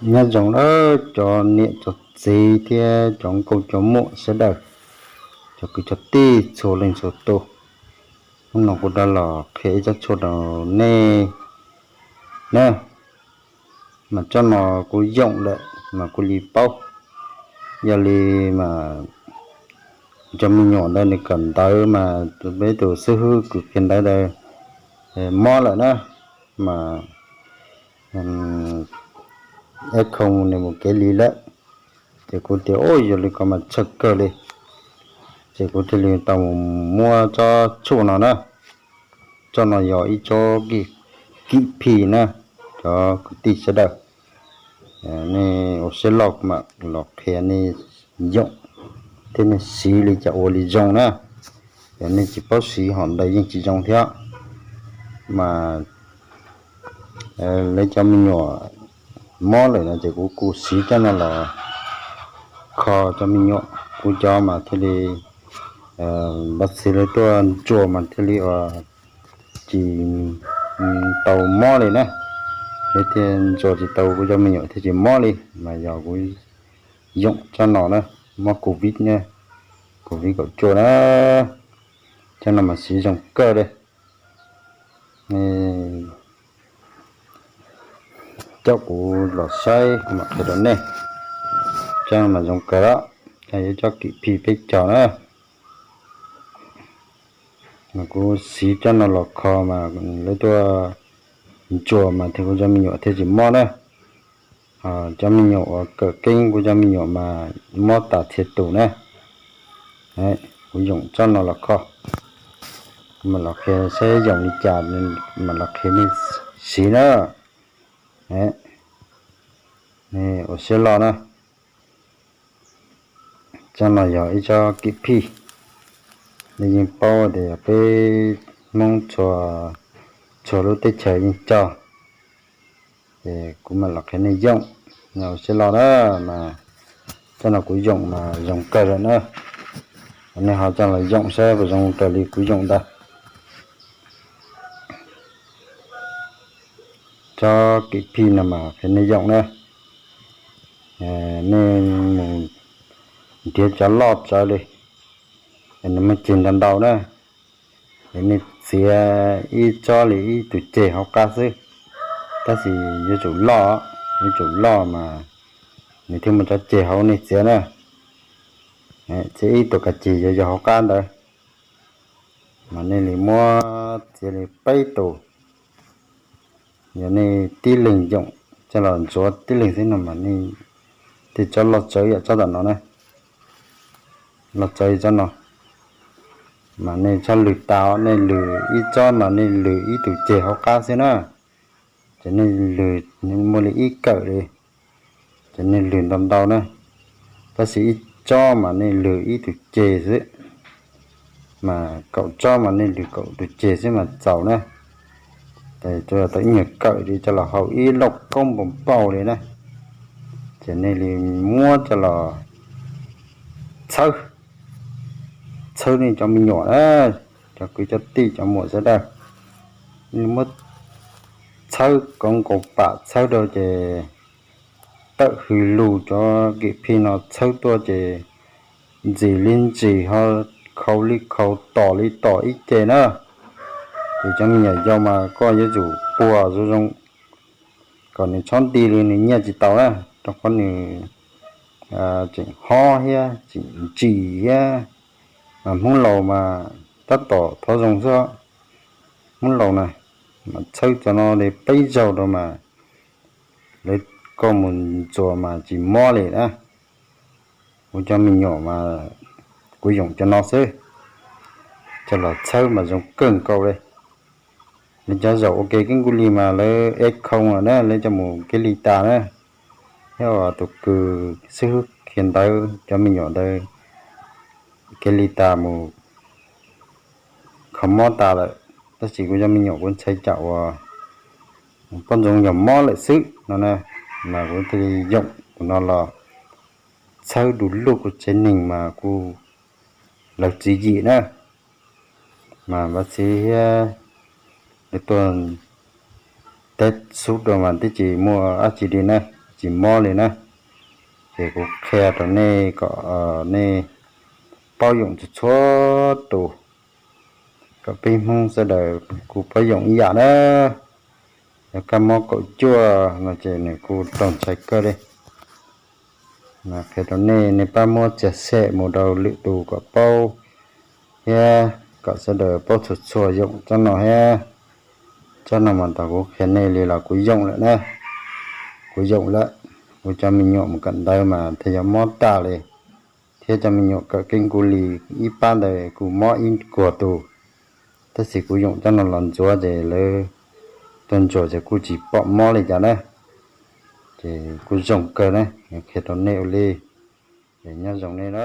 Nyob zoo lawm cov niam cov txiv thiab cov nkauj cov muam sawv daws, cov kwv cov tij txhua leej txhua tus. Hnub no kuv rov los qhia ib tsob tshuaj rau nej na. Mas tsob no kuv yoom lawm mas kuv li paub. Yog li mas cov me nyuam ntawd nws kawm ntawv mas peb tus xib hwb kws qhia ntawv ntawd mob lawm na, mas eb khoo nws mus kev li lawm. Ces kuv tias, ub, yog li ko mas txhawj kawg li. Ces kuv thiaj li tau mus muab tsob tshuaj no na. Tsob no yog ib tsob kim phij na, cov kwv tij sawv daws. Nej ua siab loj kuv mam los qhia nej yoom thiab nej siv li cas ua li zoo na. Yog nej tsis paub siv hom ntawd yeej tsis zoo thiab. Mas lawv cov me nyuam mob lawm no ces kuv kuj siv tsob no los kho cov me nyuam. Kuv cov mas thiaj li, npaj txhij lawv tuaj ntsuas mas thiaj li ua tsis tau mob li na. Lawv thiaj ntsuas tsis tau kuv cov me nyuam thiaj tsis mob li. Mas yog kuv yoom tsob no na, mob covid na, covid kaum cuaj na, tsob no mas siv zoo kawg li. Coj kuv los saib kuv mam qhia rau nej. Tsob no mas zoo kawg los, yog ib tsob kim phij peb caug na. Mas kuv siv tsob no los kho mas lawv tuaj ntsuas mas thiaj kuv cov me nyuam thiaj tsis mob na. Cov me nyuam uas kawm keeb kuv cov me nyuam mas mob tas txhia tus na. Kuv yoom tsob no los kho, kuv mam los qhia saib yoom li cas, mam los qhia nej siv na. Ua siab loj na. Tsob no yog ib tsob kim phij, nej yeej paub tias yog peb Hmoob txhua, txhua lub teb chaws yeej cog. Ces kuv mam los qhia nej yoom, ua siab loj na. Mas tsob no kuv yoom mas zoo kawg lawm na. Nej ho coj los yoom saib puas zoo raws li kuv yoom ntawd. Tsob kim phij no mas qhia nej yoom na. Nej mus nrhiav cov loj tsawv li, nws muaj ceg ntau ntau na. Es nej txiav ib tsob li ib tug ceg hauv qab xwb, tab sis yuav tsum loj, yuav tsum loj mas nws thiaj muaj cov ceg hauv nej txiav na. Txiav ib tug kas ceg yuav yog hauv qab ntawd, mas nej li muab txiav li peb tus. Yog nej tib leeg yoom coj los ntxuav tib leeg xwb no mas nej tej tsob loj tsawv yam tsob tom no na, loj tsawv tsob no, mas nej txhob lwg tas, nej lwg ib tsob mas nej lwg ib tug ceg hauv qab xwb na. Ces nej lwg muaj li ib kawm li, ces nej lwg ntau ntau na, tab sis ib tsob mas nej lwg ib tug ceg xwb, mas kaum tsob mas nej lwg kaum tus ceg xwb mas txaus na. Ces tau ib nyuag kawm li coj los hau ib lauj koob npau npau li na. Ces nej li muab coj los txhawb, txhawb nej cov me nyuam na, cov kwv cov tij cov muam sawv daws, nej muab txhawb kom nkaus pam txhawb rau ces tawm hws lug cov kim phij no txhawb tuaj ces ntxim li ntxim ho khaus li khaus tom li tom ib ce na. Ces cov me nyuam yaus mas koj yuav tsum puag zoo zoo kom nws txhob nti li nws nyiaj tsis tau na, rau qhov nws tseem hob thiab tseem ntsim thiab. Mas Hmoob laus mas tab tom thov zoo xwb. Hmoob laus na, mas txhawb cov no li peb zaug rau mas lawv, koj mus ntxuas mas tsis mob li na. Kuv cov me nyuam mas kuv yoom cov no xwb, coj los txhawb mas zoo kawg nkaus li. Lawv cov zaum ua ke keeb kuj li mas lawv eb khoo lawm na, lawv coj mus kev li tas na. Thiab tus kws xib hwb qhia ntawv cov me nyuam ntawd kev li tas mus kho mob tas lawm, tab sis kuv cov me nyuam kuv ntshai tsam uas poj ntxoog yog mob lawm xwb no na, mas kuv thiaj li yoom tus no los txhawb du lug kuv tsev neeg mas kuj lawv tswv yim na. Mas npaj txhij thiab lawv tuaj teb xub rau mas twb tsis muaj dab tsi li na, tsis mob li na. Ces kuv qhia rau nej kom nej paub yoom txhua txhua tus, kom peb Hmoob sawv daws kuj paub yoom ib yam na. Yog kab mob kaum cuaj no ces nws kuj raug ntshai kawg li. Qhia rau nej, nej pab muab txiav xem mus rau lwm tus kom paub thiab kom sawv daws paub txhua txhua yoom tsob no thiab. Tsob no mas thaum kuv qhia nej li los kuv yoom lawm na, kuv yoom lawm. Kuv cov me nyuam mus kawm ntawv mas thiaj yuav mob tag li, thiab cov me nyuam kawm keeb kuv li ib pab ntawd kuj mob ib kuag tus. Tab sis kuv yoom tsob no los ntxuav ces lawv tuaj ntsuas ces kuj tsis pom mob li cas na. Ces kuj zoo kawg na, qhia rau nej ua li. Ces nyob zoo nej na.